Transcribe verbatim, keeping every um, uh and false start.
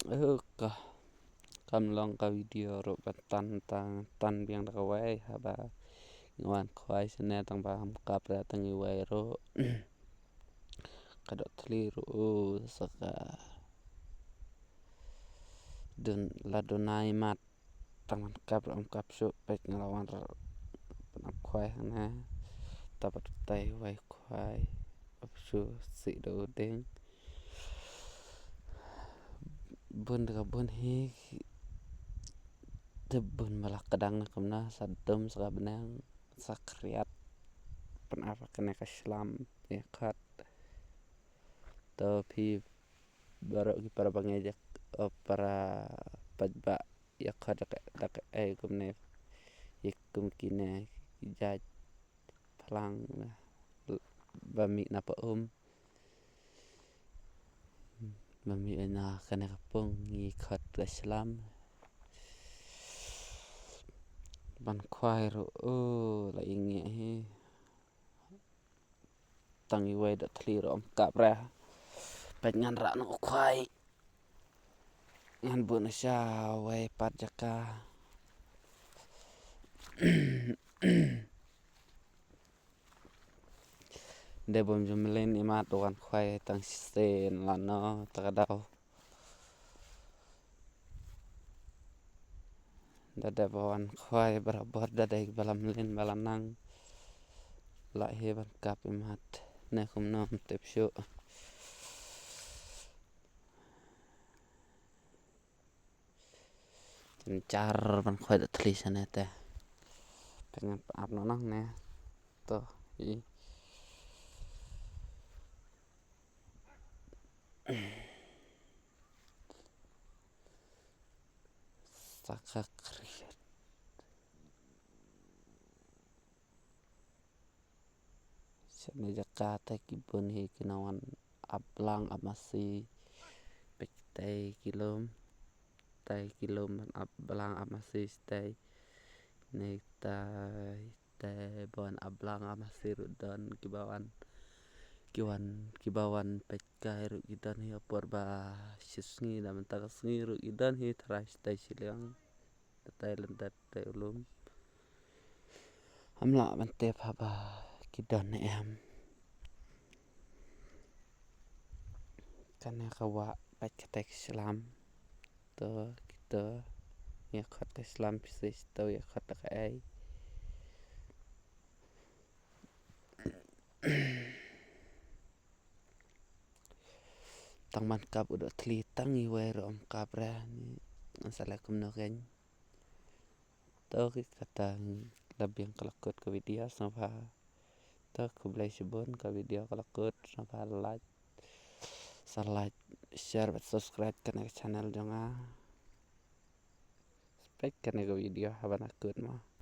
Eh, ka kam long ka video ruh ba tan tan tan biang da kawei haba ngi wan khwai shane tang ba ham kap ra tang iwei ruh. Ka dok thli ruh u sa ka dun la dunai mat tang man kap ruh am kap shuh pek nga la wan ruh pan ap khwai hana. Ta pat tai wai khwai ap shuh si da u ding. Bun da ka bun hi. Te bun ba la ka dang na kumna sa dum sa ka bneng sa kriat. Pan ap kane ka shlam ya khat. To phi baroh ki para bangeit ïa, eh, para paidbah ïa khat da ka, da ka ei kumne ïa kum kine ki jait phlang na ba mih na pa um ba mih na kane ka pung ngi khat ka shlam ban khwai ruh u la ing hi. Tang iwei da thli ruh am kap ra. Pek ngan ra nang u khwai. Ngan bun sha wei pat jaka. De bom jumlin imat wan khwai tang sen lano ta ka daw. Da dei ba wan khwai barabor da dei ba lam lin ba la nang. La hi ban kap imat ne kum nom tip shu. Jan jar ban khwai da thli shane te. Te ngan ap no nang ne. To i. Saka kriat. Shane jaka te ki bun hi ki na wan ap blang ap masi. Pek tai ki lum. Tai ki lum ban ap blang ap masi tai. Ne tai tai ban ap blang ap masi ruh don ki ba wan. Ki wan ki ba wan pek kai ruh ki don hi apor ba shisngi da mynta ka sngi ruh ki don hi tharai tai shiliang. Te tai lyndet te u lum. Ham lah ban tip haba ki don em. Kane ka wah peit kata ka slam. To kito ïa khot ka slam pisa to ïa khot ka ei. Tang man kap u dok thli tang iwei ruh ym kap re ni. Ngan sa leh kumno kein. To ki kata la biang ka la kut ka video sngewbha. To khublei shibun ka video ka la kut sngewbha like. Sa like, share bad subscribe kane ka channel jong nga. Spek kane ka video haba na kut mo.